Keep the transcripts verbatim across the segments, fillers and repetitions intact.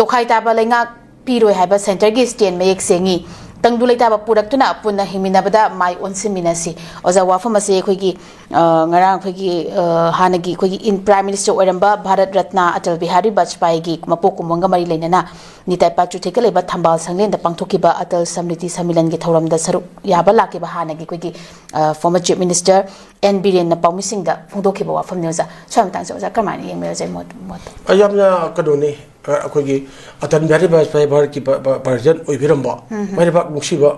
ꯇꯣꯈꯥꯏ ꯇꯥꯕ ꯂꯩꯉꯥꯛ ꯄꯤꯔꯣꯏ ꯍꯥꯏꯕ ꯁꯦꯟꯇꯔꯒꯤ ꯁ꯭ꯇꯦꯟ ꯃꯌꯦꯛ ꯁꯦꯡꯉꯤ꯫ ꯇꯪꯗꯨ ꯂꯩꯇꯥꯕ ꯄꯨꯔꯛꯇꯨꯅ ꯄꯨꯟꯅ ꯍꯤꯡꯃꯤꯟꯅꯕꯗ ꯃꯥꯏ ꯑꯣꯟꯁꯤꯟꯃꯤꯟꯅꯁꯤ꯫ ꯑꯣꯖꯥ, ꯋꯥꯐꯝ ꯑꯁꯤ ꯑꯩꯈꯣꯏꯒꯤ, ꯑ, ꯉꯔꯥꯡ ꯑꯩꯈꯣꯏꯒꯤ, ꯑ, ꯍꯥꯟꯅꯒꯤ ꯑꯩꯈꯣꯏꯒꯤ ꯏꯟ-, Prime Minister ꯑꯣꯏꯔꯝꯕ ꯚꯥꯔꯠ ꯔꯠꯅ ꯑꯇꯜ ꯕꯤꯍꯥꯔꯤ ꯕꯥꯖꯄꯥꯏꯒꯤ ꯃꯄꯣꯛ ꯀꯨꯝꯑꯣꯟꯒ ꯃꯔꯤ ꯂꯩꯅꯅ ꯅꯤꯇꯥꯏ ꯄꯥꯆꯨꯊꯦꯛꯇ ꯂꯩꯕ ꯊꯝꯕꯥꯜ ꯁꯪꯂꯦꯟꯗ ꯄꯥꯡꯊꯣꯛꯈꯤꯕ ꯑꯇꯜ ꯁꯃ꯭ꯔꯤꯇꯤ ꯁꯝꯃꯤꯂꯟꯒꯤ ꯊꯧꯔꯝꯗ ꯁꯔꯨꯛ ꯌꯥꯕ ꯂꯥꯛꯈꯤꯕ ꯍꯥꯟꯅꯒꯤ ꯑꯩꯈꯣꯏꯒꯤ, ꯑ, former Chief Minister ꯑꯦꯟ ꯕꯤꯔꯦꯟꯅ ꯄꯥꯎꯃꯤꯁꯤꯡꯗ ꯐꯣꯡꯗꯣꯛꯈꯤꯕ ꯋꯥꯐꯝꯅꯤ꯫ ꯑꯣꯖꯥ, ꯁ꯭ꯋꯥꯏ ꯃꯇꯥꯡꯁꯦ ꯑꯣꯖꯥ ꯀꯔꯝꯍꯥꯏꯅ ꯌꯦꯡꯕꯤꯔꯣ? ꯑꯣꯖꯥꯒꯤ ꯃꯣꯠ-, ꯃꯣꯠꯇ꯫ ꯑ, ꯌꯥꯝꯅ ꯀꯩꯅꯣꯅꯤ, ꯑ, ꯑꯩꯈꯣꯏꯒꯤ ꯑꯇꯜ ꯕꯤꯍꯥꯔꯤ ꯕꯥꯖꯄꯥꯏ ꯚꯥꯔꯠꯀꯤ ꯄ-, ꯄ-, ꯄ꯭ꯔꯁꯤꯗꯦꯟ ꯑꯣꯏꯕꯤꯔꯝꯕ, ꯎꯝ꯫ ꯃꯥꯏꯕꯥꯛ ꯅꯨꯡꯁꯤꯕ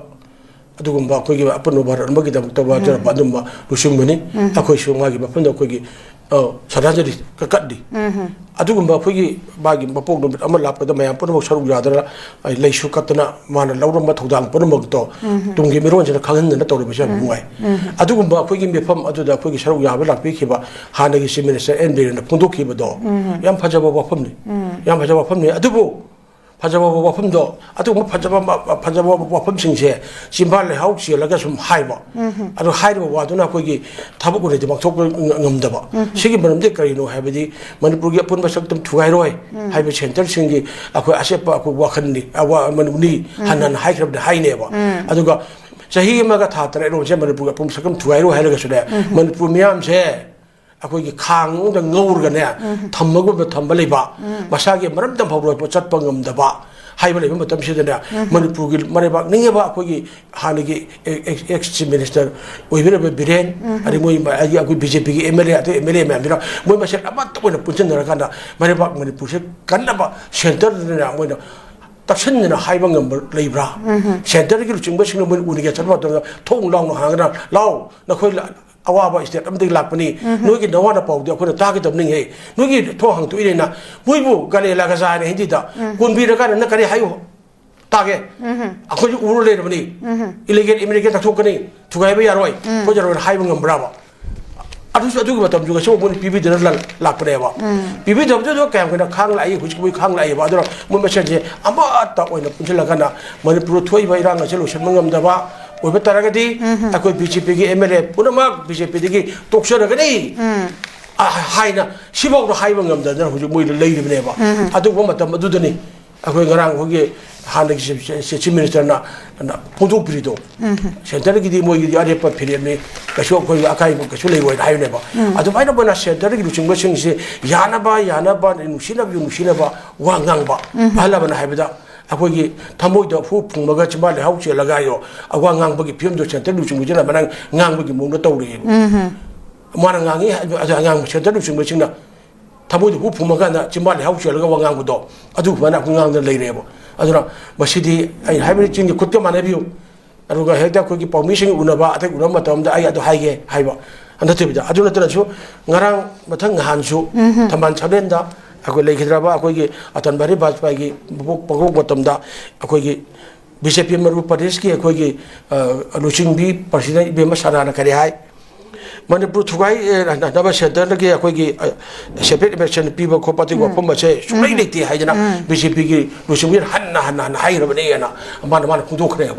ꯑꯗꯨꯒꯨꯝꯕ ꯑꯩꯈꯣꯏꯒꯤ ꯑꯄꯨꯟꯕ ꯚꯥꯔꯠ ꯑꯃꯒꯤꯗꯃꯛꯇ ꯋꯥꯖꯔꯕ ꯎꯝ꯫ ꯑꯗꯨꯝꯕ ꯂꯨꯆꯤꯡꯕꯅꯤ꯫ ꯎꯝ꯫ ꯑꯩꯈꯣꯏꯁꯨ ꯃꯥꯒꯤ ꯃꯐꯝꯗ ꯑꯩꯈꯣꯏꯒꯤ, ꯑ, ꯁꯔꯗꯥꯟꯖꯂꯤ ꯀ-, ꯀꯠꯂꯤ꯫ ꯎꯝ꯫ ꯑꯗꯨꯒꯨꯝꯕ ꯑꯩꯈꯣꯏꯒꯤ ꯃꯥꯒꯤ ꯃꯄꯣꯛ ꯅꯨꯃꯤꯠ ꯑꯃ ꯂꯥꯛꯄꯗ ꯃꯌꯥꯝ ꯄꯨꯝꯅꯃꯛ ꯁꯔꯨꯛ ꯌꯥꯗꯅ, ꯑ, ꯂꯩꯁꯨ ꯀꯠꯇꯅ ꯃꯥꯅ ꯂꯧꯔꯝꯕ ꯊꯧꯗꯥꯡ ꯄꯨꯝꯅꯃꯛꯇꯣ ꯎꯝ꯫ ꯇꯨꯡꯒꯤ ꯃꯤꯔꯣꯟꯁꯤꯅ ꯈꯪꯍꯟꯗꯅ ꯇꯧꯔꯤꯕꯁꯦ ꯌꯥꯝ ꯎꯝ꯫ ꯅꯨꯡꯉꯥꯏ꯫ ꯎꯝ꯫ ꯑꯗꯨꯒꯨꯝꯕ ꯑꯩꯈꯣꯏꯒꯤ ꯃꯤꯐꯝ ꯑꯗꯨꯗ ꯑꯩꯈꯣꯏꯒꯤ ꯁꯔꯨꯛ ꯌꯥꯕ ꯂꯥꯛꯄꯤꯈꯤꯕ ꯍꯥꯟꯅꯒꯤ Chief Minister ꯑꯦꯟ ꯕꯤꯔꯦꯟꯅ ꯐꯣꯡꯗꯣꯛꯈꯤꯕꯗꯣ ꯎꯝ꯫ ꯌꯥꯝ ꯐꯖꯕ ꯋꯥꯐꯝꯅꯤ꯫ ꯎꯝ꯫ ꯌꯥꯝ ꯐꯖꯕ ꯋꯥꯐꯝꯅꯤ꯫ ꯑꯗꯨꯕꯨ ꯐꯖꯕ ꯋꯥꯐꯝꯗꯣ, ꯑꯗꯨꯒꯨꯝꯕ ꯐꯖꯕ ꯃ-, ꯐꯖꯕ ꯋꯥꯐꯝꯁꯤꯡꯁꯦ ꯆꯤꯝꯕꯥꯜ ꯂꯩꯍꯥꯎ ꯆꯦꯜꯂꯒ ꯁꯨꯝ ꯍꯥꯏꯕ꯫ ꯎꯝ꯫ ꯑꯗꯣ ꯍꯥꯏꯔꯤꯕ ꯋꯥꯗꯨꯅ ꯑꯩꯈꯣꯏꯒꯤ ꯊꯕꯛ ꯑꯣꯏꯅꯗꯤ ꯄꯥꯡꯊꯣꯛꯄ ꯉ-, ꯉꯝꯗꯕ꯫ ꯎꯝ꯫ ꯁꯤꯒꯤ ꯃꯔꯝꯗꯤ ꯀꯔꯤꯅꯣ ꯍꯥꯏꯕꯗꯤ ꯃꯅꯤꯄꯨꯔꯒꯤ ꯑꯄꯨꯟꯕ ꯁꯛꯇꯝ ꯊꯨꯒꯥꯏꯔꯣꯏ ꯎꯝ꯫ ꯍꯥꯏꯕ ꯁꯦꯟꯇꯔꯁꯤꯡꯒꯤ ꯑꯩꯈꯣꯏ ꯑꯆꯦꯠꯄ ꯑꯩꯈꯣꯏ ꯋꯥꯈꯜꯅꯤ, ꯑꯋꯥ-, ꯃꯅꯨꯡꯅꯤ ꯎꯝ꯫ ꯍꯟꯅ ꯍꯟꯅ ꯍꯥꯏꯈ꯭ꯔꯕꯗꯤ ꯍꯥꯏꯅꯦꯕ꯫ ꯎꯝ꯫ ꯑꯗꯨꯒ ꯆꯍꯤ ꯑꯃꯒ ꯊꯥ ꯇꯔꯦꯠ ꯔꯣꯝꯁꯦ ꯃꯅꯤꯄꯨꯔꯒꯤ ꯑꯄꯨꯟꯕ ꯁꯛꯇꯝ ꯊꯨꯒꯥꯏꯔꯣꯏ ꯍꯥꯏꯔꯒꯁꯨꯅꯦ, ꯎꯝ꯫ ꯃꯅꯤꯄꯨꯔ ꯃꯤꯌꯥꯝꯁꯦ ꯑꯩꯈꯣꯏꯒꯤ ꯈꯥꯡꯗ ꯉꯧꯔꯒꯅꯦ, ꯎꯝ꯫ ꯊꯝꯕꯒꯨꯝꯕ ꯊꯝꯕ ꯂꯩꯕ, ꯎꯝ꯫ ꯃꯁꯥꯒꯤ ꯃꯔꯝꯗꯝ ꯐꯥꯎꯕ ꯆꯠꯄ ꯉꯝꯗꯕ ꯍꯥꯏꯕ ꯂꯩꯕ ꯃꯇꯝꯁꯤꯗꯅꯦ, ꯎꯝ꯫ ꯃꯅꯤꯄꯨꯔꯒꯤ ꯃꯔꯩꯕꯥꯛ ꯅꯤꯡꯉꯕ ꯑꯩꯈꯣꯏꯒꯤ ꯍꯥꯟꯅꯒꯤ ꯑꯦ-, ꯑꯦꯛꯁ, ꯑꯦꯛꯁ ꯆꯤꯐ ꯃꯤꯅꯤꯁꯇꯔ ꯑꯣꯏꯕꯤꯔꯕ ꯕꯤꯔꯦꯟ, ꯎꯝ꯫ ꯑꯗꯩ ꯃꯣꯏ ꯑꯩꯒꯤ, ꯑꯩꯈꯣꯏ ꯕꯤ ꯖꯦ ꯄꯤꯒꯤ ꯑꯦꯝ ꯑꯦꯜ ꯑꯦ, ꯑꯇꯩ ꯑꯦꯝ ꯑꯦꯜ ꯑꯦ ꯃꯌꯥꯝꯁꯤꯅ ꯃꯣꯏ ꯃꯁꯦꯟ ꯑꯃꯠꯇ ꯑꯣꯏꯅ ꯄꯨꯟꯁꯤꯟꯅꯔꯀꯥꯟꯗ ꯃꯔꯩꯕꯥꯛ ꯃꯅꯤꯄꯨꯔꯁꯦ ꯀꯟꯅꯕ ꯁꯦꯟꯇꯔꯗꯨꯅ ꯃꯣꯏꯅ ꯇꯛꯁꯤꯟꯗꯅ ꯍꯥꯏꯕ ꯉꯝꯕ ꯂꯩꯕ꯭ꯔꯥ? ꯎꯝ꯫ ꯁꯦꯟꯇꯔꯒꯤ ꯂꯨꯆꯤꯡꯕꯁꯤꯡꯅ ꯃꯣꯏꯅ ꯎꯅꯒꯦ ꯆꯠꯄ ꯃꯇꯝꯗ ꯊꯣꯡ ꯂꯥꯎꯅ ꯍꯥꯡꯗꯅ, "ꯂꯥꯎ, ꯅꯈꯣꯏ ꯂ-, ꯑꯋꯥꯕ ꯁ꯭ꯇꯦꯠ ꯑꯃꯗꯒꯤ ꯂꯥꯛꯄꯅꯤ, ꯎꯝ꯫ ꯅꯣꯏꯒꯤ ꯅꯋꯥ ꯅꯄꯥꯎꯗꯤ ꯑꯩꯈꯣꯏꯅ ꯇꯥꯒꯗꯕꯅꯤꯍꯦ, ꯅꯣꯏꯒꯤ ꯊꯣꯡ ꯍꯥꯡꯇꯣꯛꯏꯅꯦꯅ", ꯃꯣꯏꯕꯨ ꯒꯥꯂꯦ ꯂꯥꯒꯖꯥ ꯍꯥꯏꯅ ꯍꯤꯟꯗꯤꯗ ꯎꯝ꯫ ꯀꯣꯟꯕꯤꯔꯀꯥꯟꯗ ꯅꯪ ꯀꯔꯤ ꯍꯥꯏꯌꯨ ꯇꯥꯒꯦ? ꯎꯝ꯫ ꯑꯩꯈꯣꯏꯁꯨ ꯎꯔ ꯂꯩꯔꯕꯅꯤ, ꯎꯝ꯫ ꯏꯂꯤꯒꯦꯜ ꯏꯃꯤꯒ꯭ꯔꯦꯟ ꯇꯛꯊꯣꯛꯀꯅꯤ, ꯊꯨꯒꯥꯏꯕ ꯌꯥꯔꯣꯏ, ꯎꯝ꯫ ꯊꯣꯛꯖꯔꯣꯏꯅ ꯍꯥꯏꯕ ꯉꯝꯕ꯭ꯔꯥꯕ? ꯑꯗꯨꯁꯨ ꯑꯗꯨꯒꯤ ꯃꯇꯝꯗꯨꯒꯁꯨ ꯃꯣꯏꯅ ꯄꯤꯕꯤꯗꯅ ꯂ-, ꯂꯥꯛꯄꯅꯦꯕ꯫ ꯎꯝ꯫ ꯄꯤꯕꯤꯗꯕꯗꯨꯗ ꯀꯌꯥꯝ ꯀꯨꯏꯅ ꯈꯥꯡ ꯂꯥꯛꯏ, ꯍꯧꯖꯤꯛ ꯃꯣꯏ ꯈꯥꯡ ꯂꯥꯛꯏꯕ꯫ ꯑꯗꯨꯅ ꯃꯣꯏ ꯃꯁꯦꯟꯁꯦ ꯑꯃꯠꯇ ꯑꯣꯏꯅ ꯄꯨꯟꯁꯤꯜꯂꯀꯥꯟꯗ ꯃꯅꯤꯄꯨꯔꯗ ꯊꯣꯛꯏꯕ ꯏꯔꯥꯡ ꯑꯁꯦ ꯂꯣꯏꯁꯤꯟꯕ ꯉꯝꯗꯕ ꯑꯣꯏꯕ ꯇꯥꯔꯒꯗꯤ ꯎꯝ꯫ ꯑꯩꯈꯣꯏ ꯕꯤ ꯖꯦ ꯄꯤꯒꯤ ꯑꯦꯝ ꯑꯦꯜ ꯑꯦ ꯄꯨꯝꯅꯃꯛ ꯕꯤ ꯖꯦ ꯄꯤꯗꯒꯤ ꯇꯣꯛꯆꯔꯒꯅꯤ꯫ ꯎꯝ꯫ ꯑ, ꯍꯥꯏꯅ ꯁꯤꯐꯥꯎꯗ ꯍꯥꯏꯕ ꯉꯝꯗꯗꯅ ꯍꯧꯖꯤꯛ ꯃꯣꯏꯗ ꯂꯩꯔꯤꯕꯅꯦꯕ꯫ ꯎꯝ꯫ ꯑꯗꯨꯒꯨꯝꯕ ꯃꯇꯝ ꯑꯗꯨꯗꯅꯤ ꯑꯩꯈꯣꯏ ꯉꯔꯥꯡ ꯑꯩꯈꯣꯏꯒꯤ ꯍꯥꯟꯅꯒꯤ ꯆꯤꯐ ꯃꯤꯅꯤꯁꯇꯔꯅ ꯐꯣꯡꯗꯣꯛꯄꯤꯔꯤꯗꯣ, ꯁꯦꯟꯇꯔꯒꯤꯗꯤ ꯃꯣꯏꯒꯤꯗꯤ ꯑꯔꯦꯞꯄ ꯐꯤꯔꯦꯞꯅꯤ, ꯀꯩꯁꯨ ꯑꯩꯈꯣꯏ ꯑꯀꯥꯏꯕ ꯀꯩꯁꯨ ꯂꯩꯔꯣꯏꯅ ꯍꯥꯏꯕꯅꯦꯕ꯫ ꯑꯗꯨꯃꯥꯏꯅ ꯑꯩꯈꯣꯏꯅ ꯁꯦꯟꯇꯔꯒꯤ ꯂꯨꯆꯤꯡꯕꯁꯤꯡꯁꯦ ꯌꯥꯅꯕ, ꯌꯥꯅꯕ, ꯅꯨꯡꯁꯤꯅꯕ, ꯅꯨꯡꯁꯤꯅꯕ ꯋꯥ ꯉꯥꯡꯕ꯫ ꯑꯍꯜ ꯂꯃꯟꯅ ꯍꯥꯏꯕꯗ ꯑꯩꯈꯣꯏꯒꯤ ꯊꯃꯣꯏꯗ ꯍꯨ ꯐꯨꯡꯕꯒ ꯆꯤꯝꯕꯥꯜ ꯂꯩꯍꯥꯎ ꯆꯦꯜꯂꯒ ꯍꯥꯏꯌꯣ, ꯋꯥ ꯉꯥꯡꯕꯒꯤ ꯐꯤꯕꯝꯗꯣ ꯁꯦꯟꯇꯔ ꯂꯨꯆꯤꯡꯕꯁꯤꯅ ꯑꯗꯨꯃꯥꯏꯅ ꯉꯥꯡꯕꯒꯤ ꯃꯑꯣꯡꯗ ꯇꯧꯔꯛꯑꯦꯕ꯫ ꯃꯥꯅ ꯉꯥꯡꯉꯤ, ꯑꯗꯨ ꯑꯉꯥꯡ ꯁꯦꯟꯇꯔ ꯂꯨꯆꯤꯡꯕꯁꯤꯡꯅ ꯊꯃꯣꯏꯗ ꯍꯨ ꯐꯨꯝꯃꯀꯥꯟꯗ ꯆꯤꯝꯕꯥꯜ ꯂꯩꯍꯥꯎ ꯆꯦꯜꯂꯒ ꯋꯥ ꯉꯥꯡꯕꯗꯣ, ꯑꯗꯨꯒꯨꯝꯕꯅ ꯑꯩꯈꯣꯏ ꯉꯥꯡꯗꯅ ꯂꯩꯔꯦꯕ꯫ ꯑꯗꯨꯅ ꯃꯁꯤꯗꯤ ꯑꯩꯅ ꯍꯥꯏꯕꯗꯤ ꯆꯤꯟꯒꯤ ꯈꯨꯠꯀ ꯃꯥꯟꯅꯕꯤꯌꯨ꯫ ꯑꯗꯨꯒ ꯍꯦꯛꯇ ꯑꯩꯈꯣꯏꯒꯤ ꯄꯥꯎꯃꯤꯁꯤꯡ ꯎꯅꯕ, ꯑꯇꯩ ꯎꯅꯕ ꯃꯇꯝꯗ ꯑꯩ ꯑꯗꯨ ꯍꯥꯏꯒꯦ ꯍꯥꯏꯕ ꯅꯠꯇꯕꯤꯗ, ꯑꯗꯨ ꯅꯠꯇꯅꯁꯨ ꯉꯔꯥꯡ ꯃꯊꯪ ꯅꯍꯥꯟꯁꯨ ꯊꯝꯕꯥꯜ ꯁꯕꯦꯟꯗ ꯑꯩꯈꯣꯏ ꯂꯩꯈꯤꯗ꯭ꯔꯕ ꯑꯩꯈꯣꯏꯒꯤ ꯑꯇꯜ ꯕꯤꯍꯥꯔꯤ ꯕꯥꯖꯄꯥꯏꯒꯤ ꯃꯄꯣꯛ ꯃꯇꯝꯗ ꯑꯩꯈꯣꯏꯒꯤ ꯕꯤ ꯖꯦ ꯄꯤ ꯃꯅꯤꯄꯨꯔ ꯄ꯭ꯔꯗꯦꯁꯀꯤ ꯑꯩꯈꯣꯏꯒꯤ, ꯑ, ꯂꯨꯆꯤꯡꯕꯤ ꯄ꯭ꯔꯁꯤꯗꯦꯟ ꯏꯕꯦꯝꯃ ꯁꯅꯥꯅ ꯀꯔꯤ ꯍꯥꯏ? ꯃꯅꯤꯄꯨꯔ ꯊꯨꯒꯥꯏ, ꯑ, ꯅꯕ ꯁꯦꯟꯇꯔꯗꯒꯤ ꯑꯩꯈꯣꯏꯒꯤ, ꯑ, separate administration ꯄꯤꯕ ꯈꯣꯠꯄ ꯑꯗꯨꯒꯤ ꯋꯥꯐꯝ ꯑꯁꯦ ꯁꯨꯡꯂꯩ ꯂꯩꯇꯦ ꯍꯥꯏꯗꯅ ꯕꯤ ꯖꯦ ꯄꯤꯒꯤ ꯂꯨꯆꯤꯡꯕꯤꯅ ꯍꯟꯅ, ꯍꯟꯅ, ꯍꯟꯅ ꯍꯥꯏꯈ꯭ꯔꯕꯅꯦꯅ ꯃꯥꯅ, ꯃꯥꯅ ꯐꯣꯡꯗꯣꯛꯈ꯭ꯔꯦꯕ꯫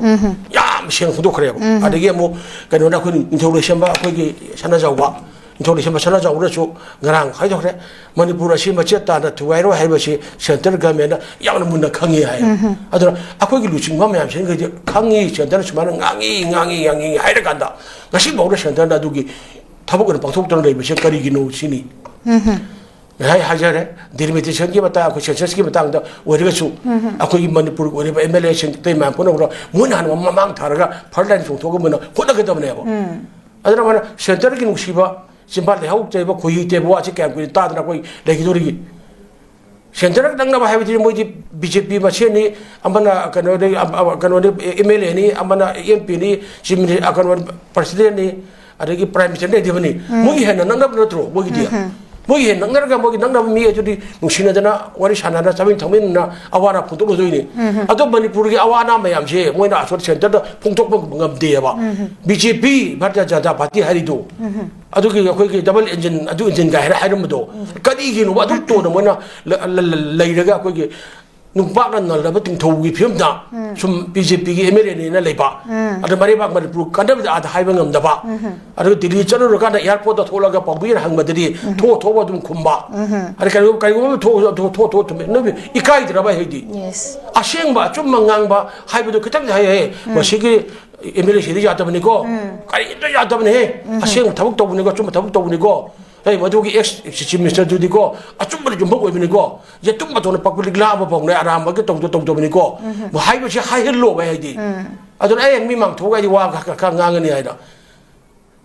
ꯌꯥꯝ ꯁꯦꯡꯅ ꯐꯣꯡꯗꯣꯛꯈ꯭ꯔꯦꯕ꯫ ꯑꯗꯒꯤ ꯑꯃꯨꯛ ꯀꯩꯅꯣꯅ ꯑꯩꯈꯣꯏ ꯅꯤꯡꯊꯧ ꯂꯣꯏꯁꯦꯝꯕ ꯑꯩꯈꯣꯏꯒꯤ ꯁꯅꯥꯖꯥꯎꯕ, ꯅꯤꯡꯊꯧ ꯂꯩꯁꯦꯝꯕ ꯁꯅꯥꯖꯥꯎꯕꯅꯁꯨ ꯉꯔꯥꯡ ꯍꯥꯏꯗꯣꯛꯈ꯭ꯔꯦ, ꯃꯅꯤꯄꯨꯔ ꯑꯁꯤ ꯃꯆꯦꯠ ꯇꯥꯅ ꯊꯨꯒꯥꯏꯔꯣꯏ ꯍꯥꯏꯕꯁꯤ ꯁꯦꯟꯇꯔ ꯒꯃꯦꯟꯅ ꯌꯥꯝꯅ ꯃꯨꯟꯅ ꯈꯪꯉꯤ ꯍꯥꯏ꯫ ꯑꯗꯨꯅ ꯑꯩꯈꯣꯏꯒꯤ ꯂꯨꯆꯤꯡꯕ ꯃꯌꯥꯝꯁꯤꯅꯈꯩꯗꯤ ꯈꯪꯉꯤ, ꯁꯦꯟꯇꯔꯅ ꯁꯨꯃꯥꯏꯅ ꯉꯥꯡꯉꯤ, ꯉꯥꯡꯉꯤ, ꯉꯥꯡꯉꯤ ꯍꯥꯏꯔꯀꯥꯟꯗ ꯉꯁꯤꯐꯥꯎꯗ ꯁꯦꯟꯇꯔꯅ ꯑꯗꯨꯒꯤ ꯊꯕꯛ ꯑꯣꯏꯅ ꯄꯥꯡꯊꯣꯛꯇꯅ ꯂꯩꯕꯁꯦ ꯀꯔꯤꯒꯤꯅꯣ ꯁꯤꯅꯤ꯫ ꯉꯁꯥꯏ ꯍꯥꯏꯖꯔꯦ, ꯗꯤꯂꯤꯃꯤꯇꯦꯁꯟꯒꯤ ꯃꯇꯥꯡ, ꯑꯩꯈꯣꯏ ꯁꯦꯟꯁꯁꯀꯤ ꯃꯇꯥꯡꯗ ꯑꯣꯏꯔꯒꯁꯨ ꯑꯩꯈꯣꯏꯒꯤ ꯃꯅꯤꯄꯨꯔꯒꯤ ꯑꯣꯏꯔꯤꯕ ꯑꯦꯝ ꯑꯦꯜ ꯑꯦꯁꯤꯡ ꯑꯇꯩ ꯃꯌꯥꯝ ꯄꯨꯝꯅꯃꯛꯅ ꯃꯣꯏꯅ ꯍꯥꯟꯅ ꯃꯃꯥꯡ ꯊꯥꯔꯒ ꯐ꯭ꯔꯟ ꯂꯥꯏꯟ ꯆꯣꯡꯊꯣꯛꯑꯒ ꯃꯣꯏꯅ ꯍꯣꯠꯅꯒꯗꯕꯅꯦꯕ꯫ ꯑꯗꯨꯅ ꯃꯥꯅ ꯁꯦꯟꯇꯔꯒꯤ ꯅꯨꯡꯁꯤꯕ ꯆꯤꯝꯕꯥꯜ ꯂꯩꯍꯥꯎ ꯆꯩꯕ ꯈꯣꯏꯍꯤ ꯇꯩꯕ ꯋꯥꯁꯤ ꯀꯌꯥꯝ ꯀꯨꯏꯅ ꯇꯥꯗꯅ ꯑꯩꯈꯣꯏ ꯂꯩꯈꯤꯗꯣꯔꯤꯒꯦ? ꯁꯦꯟꯇꯔ ꯅꯛꯅꯕ ꯍꯥꯏꯕꯗꯤ ꯃꯣꯏꯗꯤ ꯕꯤ ꯖꯦ ꯄꯤ ꯃꯁꯦꯟꯅꯤ, ꯑꯃꯅ ꯀꯩꯅꯣꯗꯒꯤ, ꯑꯃ-, ꯑꯃ-, ꯀꯩꯅꯣꯗꯒꯤ ꯑꯦꯝ ꯑꯦꯜ ꯑꯦꯅꯤ, ꯑꯃꯅ ꯑꯦꯝ ꯄꯤꯅꯤ, ꯆꯤꯐ ꯃꯤꯅꯤꯁꯇꯔ, ꯑ, ꯀꯩꯅꯣ, ꯄ꯭ꯔꯁꯤꯗꯦꯟꯅꯤ, ꯑꯗꯒꯤ ꯄ꯭ꯔꯥꯏꯝ ꯃꯤꯅꯤꯁꯇꯔ ꯂꯩꯔꯤꯕꯅꯤ꯫ ꯃꯣꯏꯒꯤ ꯍꯦꯟꯅ ꯅꯛꯅꯕ ꯅꯠꯇ꯭ꯔꯣ ꯃꯣꯏꯒꯤꯗꯤ? ꯃꯣꯏꯒꯤ ꯍꯦꯟꯅ ꯅꯛꯅꯔꯒ ꯃꯣꯏꯒꯤ ꯅꯛꯅꯕ ꯃꯤ ꯑꯗꯨꯗꯤ ꯅꯨꯡꯁꯤꯅꯗꯅ ꯋꯥꯔꯤ ꯁꯥꯟꯅꯗꯅ ꯆꯥꯃꯤꯟ ꯊꯛꯃꯤꯟꯅ ꯑꯋꯥ ꯑꯅꯥ ꯐꯣꯡꯗꯣꯛꯅꯗꯣꯏꯅꯤ꯫ ꯑꯗꯣ ꯃꯅꯤꯄꯨꯔꯒꯤ ꯑꯋꯥ ꯑꯅꯥ ꯃꯌꯥꯝꯁꯦ ꯃꯣꯏꯅ ꯑꯁꯣꯝ ꯁꯦꯟꯇꯔꯗ ꯐꯣꯡꯗꯣꯛꯄ ꯉꯝꯗꯦꯕ꯫ ꯕꯤ ꯖꯦ ꯄꯤ, ꯚꯥꯔꯇꯤꯌ ꯖꯅꯇꯥ ꯄꯥꯔꯇꯤ ꯍꯥꯏꯔꯤꯗꯣ꯫ ꯑꯗꯨꯒꯤ ꯑꯩꯈꯣꯏꯒꯤ ꯗꯕꯜ ꯏꯟꯖꯤꯟ, ꯑꯗꯨ ꯏꯟꯖꯤꯟꯒ ꯍꯥꯏꯔ ꯍꯥꯏꯔꯝꯕꯗꯣ ꯀꯔꯤꯒꯤꯅꯣꯕ? ꯑꯗꯨꯝ ꯇꯣꯟꯅ ꯃꯣꯏꯅ ꯂ-, ꯂ-, ꯂ-, ꯂꯩꯔꯒ ꯑꯩꯈꯣꯏꯒꯤ ꯅꯨꯡꯄꯥꯛꯅ ꯅꯜꯂꯕ ꯇꯤꯡꯊꯧꯒꯤ ꯐꯤꯕꯝꯗ ꯁꯨꯝ ꯕꯤ ꯖꯦ ꯄꯤꯒꯤ ꯑꯦꯝ ꯑꯦꯜ ꯑꯦꯅꯦꯅ ꯂꯩꯕ, ꯑꯗ ꯃꯔꯩꯕꯥꯛ ꯃꯅꯤꯄꯨꯔ ꯀꯥꯟꯅꯕꯗ ꯑꯥꯗ ꯍꯥꯏꯕ ꯉꯝꯗꯕ, ꯑꯗꯨꯒ ꯗꯤꯜꯂꯤ ꯆꯠꯂꯨꯔꯀꯥꯟꯗ ꯑꯦꯌꯥꯔꯄꯣꯔꯠꯇ ꯊꯣꯛꯂꯒ ꯄꯥꯎꯃꯤꯅ ꯍꯪꯕꯗꯗꯤ ꯊꯣꯛ ꯊꯣꯛꯄ ꯑꯗꯨꯝ ꯈꯨꯝꯕ꯫ ꯑꯗ ꯀꯔꯤꯒꯨꯝꯕ ꯀꯔꯤꯒꯨꯝꯕ ꯑꯃ ꯊꯣꯛ ꯊꯣꯛ ꯊꯣꯛ ꯊꯣꯛ ꯊꯝꯃꯦ꯫ ꯅꯣꯏ ꯏꯀꯥꯏꯗ꯭ꯔꯕ ꯍꯥꯏꯗꯤ? Yes. ꯑꯁꯦꯡꯕ ꯑꯆꯨꯝꯕ ꯉꯥꯡꯕ ꯍꯥꯏꯕꯗꯨ ꯈꯤꯇꯪꯗꯤ ꯍꯥꯏ ꯍꯥꯏ꯫ ꯃꯁꯤꯒꯤ ꯑꯦꯝ ꯑꯦꯜ ꯑꯦ ꯁꯤꯗꯤ ꯌꯥꯗꯕꯅꯤꯀꯣ꯫ ꯀꯔꯤꯝꯇ ꯌꯥꯗꯕꯅꯤꯍꯦ꯫ ꯑꯁꯦꯡꯕ ꯊꯕꯛ ꯇꯧꯕꯅꯤꯀꯣ, ꯑꯆꯨꯝꯕ ꯊꯕꯛ ꯇꯧꯕꯅꯤꯀꯣ꯫ ꯑꯩ ꯃꯗꯨꯒꯤ ꯑꯦꯛꯁ ꯆꯤꯐ ꯃꯤꯅꯤꯁꯇꯔꯗꯨꯗꯤꯀꯣ, ꯑꯆꯨꯝꯕꯗ ꯌꯨꯝꯐꯝ ꯑꯣꯏꯕꯅꯤꯀꯣ꯫ ꯌꯦꯇꯨꯝ ꯃꯇꯣꯟꯅ ꯄꯕ꯭ꯂꯤꯛ ꯂꯥꯛꯑꯕ ꯐꯥꯎꯅꯦ ꯑꯔꯥꯟꯕꯒꯤ ꯇꯧꯗ ꯇꯧꯗꯕꯅꯤꯀꯣ꯫ ꯍꯥꯏꯕꯁꯤ ꯍꯥꯏꯍꯜꯂꯣꯕ ꯑꯩ ꯍꯥꯏꯗꯤ꯫ ꯑꯗꯨꯅ ꯑꯩ ꯃꯤ ꯃꯥꯡ ꯊꯣꯛꯑꯒ ꯑꯩꯗꯤ ꯋꯥ ꯈꯔ ꯈꯔ ꯉꯥꯡꯉꯅꯤ ꯍꯥꯏꯅ꯫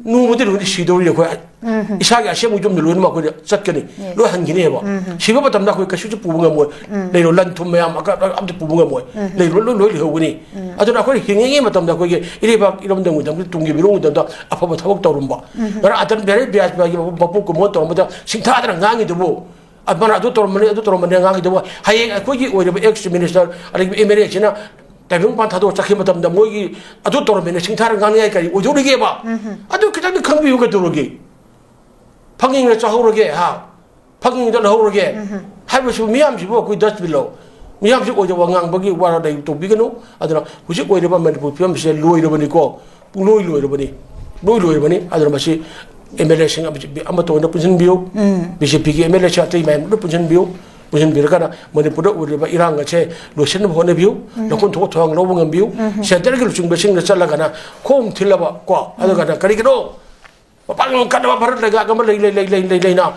ꯅꯣꯡꯃꯗꯤ ꯂꯣꯏꯅ ꯁꯤꯗꯧꯔꯤ ꯑꯩꯈꯣꯏ꯫ ꯏꯁꯥꯒꯤ ꯑꯁꯦꯡꯕ ꯌꯨꯝꯗ ꯂꯣꯏꯅꯃꯛ ꯑꯩꯈꯣꯏꯗ ꯆꯠꯀꯅꯤ꯫ ꯂꯣꯏ ꯍꯟꯈꯤꯅꯦꯕ꯫ ꯁꯤꯕ ꯃꯇꯝꯗ ꯑꯩꯈꯣꯏ ꯀꯩꯁꯨꯁꯨ ꯄꯨꯕ ꯉꯝꯃꯣꯏ꯫ ꯂꯩꯔꯣ, ꯂꯟ ꯊꯨꯝ ꯃꯌꯥꯝ ꯑꯀ-, ꯑꯀ-, ꯑꯝꯇ ꯄꯨꯕ ꯉꯝꯃꯣꯏ꯫ ꯂꯩꯔꯣ, ꯂꯣꯏ, ꯂꯣꯏ ꯂꯩꯍꯧꯒꯅꯤ꯫ ꯑꯗꯨꯅ ꯑꯩꯈꯣꯏꯅ ꯍꯤꯡꯉꯤꯉꯩ ꯃꯇꯝꯗ ꯑꯩꯈꯣꯏꯒꯤ ꯏꯔꯩꯕꯥꯛ ꯏꯔꯝꯗꯝꯒꯤꯗꯃꯛꯇ, ꯇꯨꯡꯒꯤ ꯃꯤꯔꯣꯜꯒꯤꯗꯝꯗ ꯑꯐꯕ ꯊꯕꯛ ꯇꯧꯔꯝꯕ꯫ ꯉꯔꯥꯡ ꯑꯇꯜ ꯕꯤꯍꯥꯔꯤ ꯕꯥꯖꯄꯦꯌꯤꯒꯤ ꯃꯄꯨ ꯀꯨꯝꯃꯣꯟ ꯇꯧꯔꯝꯕꯗ ꯁꯤꯡꯊꯥꯗꯅ ꯉꯥꯡꯉꯤꯗꯨꯕꯨ, ꯑ, ꯃꯥꯅ ꯑꯗꯨ ꯇꯧꯔꯝꯕꯅꯤ, ꯑꯗꯨ ꯇꯧꯔꯝꯕꯅꯤ ꯉꯥꯡꯉꯤꯗꯨꯕꯨ, ꯍꯌꯦꯡ ꯑꯩꯈꯣꯏꯒꯤ ꯑꯣꯏꯔꯤꯕ ꯑꯦꯛꯁ ꯃꯤꯅꯤꯁꯇꯔ ꯑꯗꯒꯤ ꯑꯦꯝ ꯑꯦꯜ ꯑꯦꯁꯤꯅ ꯇꯥꯏꯕꯪ ꯄꯥꯟ ꯊꯥꯗꯣꯛꯑ ꯆꯠꯈꯤꯕ ꯃꯇꯝꯗ ꯃꯣꯏꯒꯤ ꯑꯗꯨ ꯇꯧꯔꯝꯃꯦꯅ ꯁꯤꯡꯊꯥꯔ ꯉꯥꯡꯅꯤꯡꯉꯥꯏ ꯀꯔꯤ ꯑꯣꯏꯗꯧꯔꯤꯒꯦꯕ? ꯑꯗꯨ ꯈꯤꯇꯪꯗꯤ ꯈꯪꯕꯤꯌꯨ ꯀꯩꯗꯧꯔꯒꯦ? ꯐꯪꯉꯤꯉꯩ ꯆꯥꯍꯧꯔꯒꯦ, ꯍꯥ? ꯐꯪꯉꯤꯉꯩꯗ ꯂꯧꯍꯧꯔꯒꯦ ꯍꯥꯏꯕꯁꯨ ꯃꯤꯌꯥꯝꯁꯤꯕꯨ ꯑꯩꯈꯣꯏ ꯗꯁꯕꯤꯟ ꯂꯧ꯫ ꯃꯤꯌꯥꯝꯁꯤ ꯑꯣꯏꯗꯕ ꯉꯥꯡꯕꯒꯤ ꯋꯥꯔ ꯂꯩ ꯇꯧꯕꯤꯒꯅꯨ꯫ ꯑꯗꯨꯅ ꯍꯧꯖꯤꯛ ꯑꯣꯏꯔꯤꯕ ꯃꯅꯤꯄꯨꯔ ꯐꯤꯕꯝꯁꯦ ꯂꯣꯏꯔꯕꯅꯤꯀꯣ, ꯄꯨꯡꯂꯣꯏ ꯂꯣꯏꯔꯕꯅꯤ, ꯂꯣꯏ ꯂꯣꯏꯔꯕꯅꯤ꯫ ꯑꯗꯨꯅ ꯃꯁꯤ ꯑꯦꯝ ꯑꯦꯜ ꯑꯦꯁꯤꯡ ꯑꯃ ꯑꯃꯠꯇ ꯑꯣꯏꯅ ꯄꯨꯟꯁꯤꯟꯕꯤꯌꯨ꯫ ꯕꯤ ꯖꯦ ꯄꯤꯒꯤ ꯑꯦꯝ ꯑꯦꯜ ꯑꯦꯁꯤꯡ ꯑꯇꯩ ꯃꯌꯥꯝ ꯂꯣꯏ ꯄꯨꯟꯁꯤꯟꯕꯤꯌꯨ꯫ ꯄꯨꯟꯁꯤꯟꯕꯤꯔꯀꯥꯟꯗ ꯃꯅꯤꯄꯨꯔꯗ ꯑꯣꯏꯔꯤꯕ ꯏꯔꯥꯡ ꯑꯁꯦ ꯂꯣꯏꯁꯤꯟꯅꯕ ꯍꯣꯠꯅꯕꯤꯌꯨ꯫ ꯂꯧꯈꯣꯟ ꯊꯣꯛꯄ ꯊꯧꯔꯥꯡ ꯂꯧꯕ ꯉꯝꯕꯤꯌꯨ꯫ ꯁꯦꯟꯇꯔꯒꯤ ꯂꯨꯆꯤꯡꯕꯁꯤꯡꯅ ꯆꯠꯂꯒꯅ ꯈꯣꯡ ꯊꯤꯜꯂꯕ ꯀꯣ, ꯑꯗꯨꯒ ꯀꯔꯤꯒꯤꯅꯣ ꯃꯄꯥꯡꯒꯜ ꯀꯟꯅꯕ ꯚꯥꯔꯠ ꯂꯩꯉꯥꯛ ꯑꯃ ꯂꯩ, ꯂꯩ, ꯂꯩ, ꯂꯩ, ꯂꯩ, ꯂꯩꯅ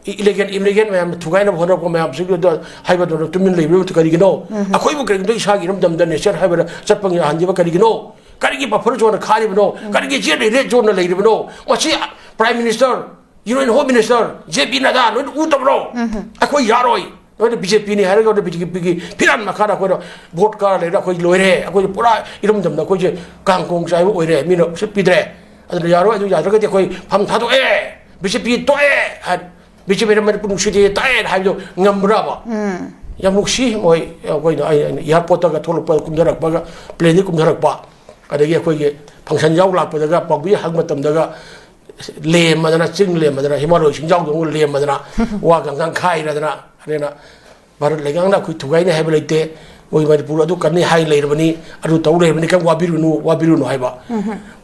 ꯏꯂꯤꯒꯦꯜ ꯏꯃꯤꯒ꯭ꯔꯦꯟ ꯃꯌꯥꯝꯅ ꯊꯨꯒꯥꯏꯅꯕ ꯍꯣꯠꯅꯔꯛꯄ ꯃꯌꯥꯝꯁꯤꯒꯤꯗ ꯍꯥꯏꯕꯗꯨꯅ ꯇꯨꯃꯤꯟ ꯂꯩꯕꯤꯕ ꯀꯔꯤꯒꯤꯅꯣ? ꯑꯩꯈꯣꯏꯕꯨ ꯀꯔꯤꯒꯤꯅꯣ ꯏꯁꯥꯒꯤ ꯏꯔꯝꯗꯝꯗ ꯅꯦꯆꯔ ꯍꯥꯏꯕꯗ ꯆꯠꯄ ꯌꯥꯍꯟꯗꯕ ꯀꯔꯤꯒꯤꯅꯣ? ꯀꯔꯤꯒꯤ ꯕꯐꯔ ꯖꯣꯟꯗ ꯈꯥꯔꯤꯕꯅꯣ? ꯀꯔꯤꯒꯤ ꯖꯦꯠ ꯔꯦꯗ ꯖꯣꯟꯗ ꯂꯩꯔꯤꯕꯅꯣ? ꯃꯁꯤ prime minister, union home minister, J P Nadda ꯂꯣꯏꯅ ꯎꯗꯕ꯭ꯔꯣ? ꯑꯩꯈꯣꯏ ꯌꯥꯔꯣꯏ꯫ ꯅꯣꯏꯅ ꯕꯤ ꯖꯦ ꯄꯤꯅꯤ ꯍꯥꯏꯔꯒ ꯅꯣꯏꯅ ꯕꯤ ꯖꯦ ꯄꯤꯒꯤ ꯐꯤꯔꯥꯟ ꯃꯈꯥꯗ ꯑꯩꯈꯣꯏꯅ ꯚꯣꯠ ꯀꯥꯔ ꯂꯩꯔ ꯑꯩꯈꯣꯏ ꯂꯣꯏꯔꯦ꯫ ꯑꯩꯈꯣꯏꯁꯦ ꯄꯨꯔꯥ ꯏꯔꯝꯗꯝꯗ ꯑꯩꯈꯣꯏꯁꯦ ꯀꯥꯡ ꯀꯣꯡ ꯆꯥꯏꯕ ꯑꯣꯏꯔꯦ꯫ ꯃꯤꯅ ꯎꯁꯤꯠꯄꯤꯗ꯭ꯔꯦ꯫ ꯑꯗꯨꯅ ꯌꯥꯔꯣꯏ꯫ ꯑꯗꯨ ꯌꯥꯗ꯭ꯔꯒꯗꯤ ꯑꯩꯈꯣꯏ ꯐꯝ ꯊꯥꯗꯣꯛꯑꯦ, ꯕꯤ ꯖꯦ ꯄꯤ ꯇꯣꯛꯑꯦ ꯍꯥꯏ, ꯕꯤ ꯖꯦ ꯄꯤꯅ ꯃꯅꯤꯄꯨꯔ ꯅꯨꯡꯁꯤꯗꯦ ꯇꯥꯛꯑꯦ ꯍꯥꯏꯕꯗꯣ ꯉꯝꯕ꯭ꯔꯕ? ꯌꯥꯝ ꯅꯨꯡꯁꯤ ꯃꯣꯏ꯫ ꯑꯩꯈꯣꯏꯅ ꯑꯩ, ꯑꯩꯅ ꯑꯦꯌꯥꯔꯄꯣꯔꯠꯇꯒ ꯊꯣꯛꯂꯛꯄ, ꯀꯨꯝꯊꯔꯛꯄꯒ, ꯄ꯭ꯂꯦꯟꯗꯒꯤ ꯀꯨꯝꯊꯔꯛꯄ, ꯑꯗꯒꯤ ꯑꯩꯈꯣꯏꯒꯤ ꯐꯪꯁꯟ ꯌꯥꯎ ꯂꯥꯛꯄꯗꯒ ꯄꯥꯎꯃꯤ ꯍꯪ ꯃꯇꯝꯗꯒ ꯂꯦꯝꯃꯗꯅ, ꯆꯤꯡ ꯂꯦꯝꯃꯗꯅ, ꯍꯤꯃꯥꯂꯣꯏ ꯆꯤꯡꯖꯥꯎꯗꯧꯅ ꯂꯦꯝꯃꯗꯅ, ꯋꯥꯒ ꯉꯥꯡꯈꯥꯏꯔꯗꯅ, ꯑꯗꯨꯅ ꯚꯥꯔꯠ ꯂꯩꯉꯥꯛꯅ ꯑꯩꯈꯣꯏ ꯊꯨꯒꯥꯏꯅꯤ ꯍꯥꯏꯕ ꯂꯩꯇꯦ꯫ ꯃꯣꯏ ꯃꯅꯤꯄꯨꯔ ꯑꯗꯨ ꯀꯟꯅꯤ ꯍꯥꯏ ꯂꯩꯔꯕꯅꯤ, ꯑꯗꯨ ꯇꯧ ꯂꯩꯔꯕꯅꯤ, ꯀꯩꯝ ꯋꯥꯕꯤꯔꯨꯅꯨ, ꯋꯥꯕꯤꯔꯨꯅꯨ ꯍꯥꯏꯕ꯫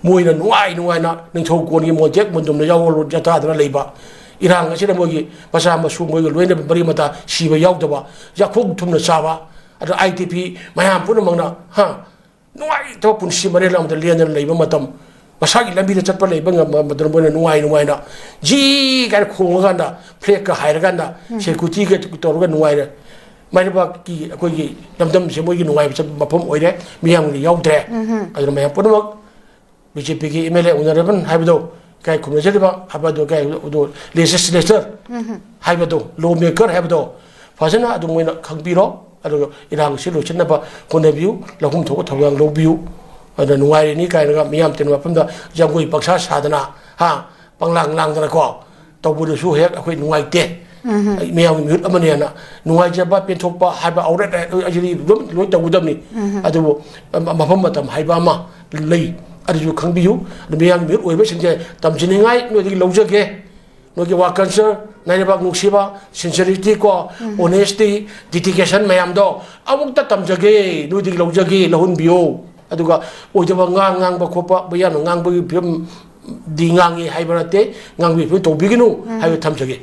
ꯃꯣꯏꯅ ꯅꯨꯡꯉꯥꯏ ꯅꯨꯡꯉꯥꯏꯅ ꯅꯤꯡꯊꯧ ꯀꯣꯟꯒꯤ ꯃꯣꯟꯇꯦꯛ ꯃꯣꯟꯗꯨꯝꯅ ꯌꯥꯎꯔ ꯌꯥꯇꯥꯗꯅ ꯂꯩꯕ꯫ ꯏꯔꯥꯡ ꯑꯁꯤꯗ ꯃꯣꯏꯒꯤ ꯃꯆꯥ ꯃꯁꯨ, ꯃꯣꯏꯒ ꯂꯣꯏꯅꯕ ꯃꯔꯤ ꯃꯇꯥ ꯁꯤꯕ ꯌꯥꯎꯗꯕ, ꯌꯥꯈꯣꯡ ꯊꯨꯝꯅ ꯆꯥꯕ, ꯑꯗ ꯑꯥꯏ ꯇꯤ ꯄꯤ ꯃꯌꯥꯝ ꯄꯨꯝꯅꯃꯛꯅ, ꯍꯥ, ꯅꯨꯡꯉꯥꯏꯇꯕ ꯄꯨꯟꯁꯤ ꯃꯔꯦꯜ ꯑꯃꯗ ꯂꯦꯟꯗꯅ ꯂꯩꯕ ꯃꯇꯝ, ꯃꯁꯥꯒꯤ ꯂꯝꯕꯤꯗ ꯆꯠꯄ ꯂꯩꯕ ꯉꯝꯕ ꯃꯇꯝꯗ ꯃꯣꯏꯅ ꯅꯨꯡꯉꯥꯏ ꯅꯨꯡꯉꯥꯏꯅ ꯖꯤ ꯀꯥꯏꯅ ꯈꯣꯡꯉꯀꯥꯟꯗ, ꯐ꯭ꯂꯦꯛꯀ ꯍꯥꯏꯔꯀꯥꯟꯗ, ꯁꯦꯀ꯭ꯌꯨꯔꯤꯇꯤꯒ ꯇꯧꯔꯒ ꯅꯨꯡꯉꯥꯏꯅ, ꯃꯥꯏꯔꯩꯕꯥꯛꯀꯤ ꯑꯩꯈꯣꯏꯒꯤ ꯂꯝꯗꯝꯁꯦ ꯃꯣꯏꯒꯤ ꯅꯨꯡꯉꯥꯏꯕ ꯆꯠꯄ ꯃꯐꯝ ꯑꯣꯏꯔꯦ, ꯃꯤꯌꯥꯝꯒꯤꯗꯤ ꯌꯥꯎꯗ꯭ꯔꯦ꯫ ꯑꯗꯨꯅ ꯃꯌꯥꯝ ꯄꯨꯝꯅꯃꯛ ꯕꯤ ꯖꯦ ꯄꯤꯒꯤ ꯑꯦꯝ ꯑꯦꯜ ꯑꯦ ꯎꯅꯔꯕꯟ ꯍꯥꯏꯕꯗꯣ, ꯏꯀꯥꯏ ꯈꯨꯝꯅꯖꯔꯤꯕ ꯍꯥꯏꯕꯗꯣ, ꯏꯀꯥꯏ ꯑꯗꯣ ꯂꯦꯖꯤꯁꯂꯦꯆꯔ ꯍꯥꯏꯕꯗꯣ, ꯂꯣ ꯃꯦꯀꯔ ꯍꯥꯏꯕꯗꯣ ꯐꯖꯅ ꯑꯗꯨꯝ ꯃꯣꯏꯅ ꯈꯪꯕꯤꯔꯣ꯫ ꯑꯗꯨꯒ ꯏꯔꯥꯡꯁꯤ ꯂꯣꯏꯁꯤꯟꯅꯕ ꯍꯣꯠꯅꯕꯤꯌꯨ, ꯂꯧꯐꯝ ꯊꯣꯛꯄ ꯊꯧꯗꯥꯡ ꯂꯧꯕꯤꯌꯨ꯫ ꯑꯗꯨꯅ ꯅꯨꯡꯉꯥꯏꯔꯤꯅꯤ ꯀꯥꯏꯅꯒ ꯃꯤꯌꯥꯝ ꯇꯤꯟꯕ ꯃꯐꯝꯗ ꯖꯒꯣꯏ ꯄꯪꯁꯥ ꯁꯥꯗꯅ, ꯍꯥ, ꯄꯪꯂꯥꯡ ꯂꯥꯡꯗꯅꯀꯣ ꯇꯧꯕꯗꯨꯁꯨ ꯍꯦꯛ ꯑꯩꯈꯣꯏ ꯅꯨꯡꯉꯥꯏꯇꯦ꯫ ꯑꯩ ꯃꯤꯌꯥꯝꯒꯤ ꯃꯤꯍꯨꯠ ꯑꯃꯅꯦꯅ ꯅꯨꯡꯉꯥꯏꯖꯕ, ꯄꯦꯟꯊꯣꯛꯄ ꯍꯥꯏꯕ ꯑꯥꯎꯠꯂꯦꯠ ꯑꯁꯤꯗꯤ ꯑꯗꯨꯝ ꯂꯣꯏ ꯇꯧꯒꯗꯕꯅꯤ꯫ ꯑꯗꯨꯕꯨ ꯃꯐꯝ ꯃꯇꯝ ꯍꯥꯏꯕ ꯑꯃ ꯂꯩ, ꯑꯗꯨꯁꯨ ꯈꯪꯕꯤꯌꯨ꯫ ꯑꯗꯨ ꯃꯤꯌꯥꯝꯒꯤ ꯃꯤꯍꯨꯠ ꯑꯣꯏꯕꯁꯤꯡꯁꯦ ꯇꯝꯖꯅꯤꯡꯉꯥꯏ ꯅꯣꯏꯗꯒꯤ ꯂꯧꯖꯒꯦ꯫ ꯅꯣꯏꯒꯤ ꯋꯥ ꯀꯜꯆꯔ, ꯅꯥꯏꯔꯕꯥꯛ ꯅꯨꯡꯁꯤꯕ, ꯁꯤꯟꯁꯤꯔꯤꯇꯤ ꯀꯣ, ꯑꯣꯅꯦꯁꯇꯤ, ꯗꯤꯗꯤꯀꯦꯁꯟ ꯃꯌꯥꯝꯗꯣ ꯑꯃꯨꯛꯇ ꯇꯝꯖꯒꯦ, ꯅꯣꯏꯗꯒꯤ ꯂꯧꯖꯒꯦ, ꯂꯧꯍꯟꯕꯤꯌꯣ꯫ ꯑꯗꯨꯒ ꯑꯣꯏꯗꯕ ꯉꯥꯡ ꯉꯥꯡꯕ ꯈꯣꯠꯄ, ꯃꯌꯥꯝꯅ ꯉꯥꯡꯕꯒꯤ ꯐꯤꯕꯝꯗꯤ ꯉꯥꯡꯉꯤ ꯍꯥꯏꯕ ꯅꯠꯇꯦ, ꯉꯥꯡꯕꯒꯤ ꯐꯤꯕꯝ ꯇꯧꯕꯤꯒꯅꯨ ꯍꯥꯏꯕ ꯊꯝꯖꯒꯦ꯫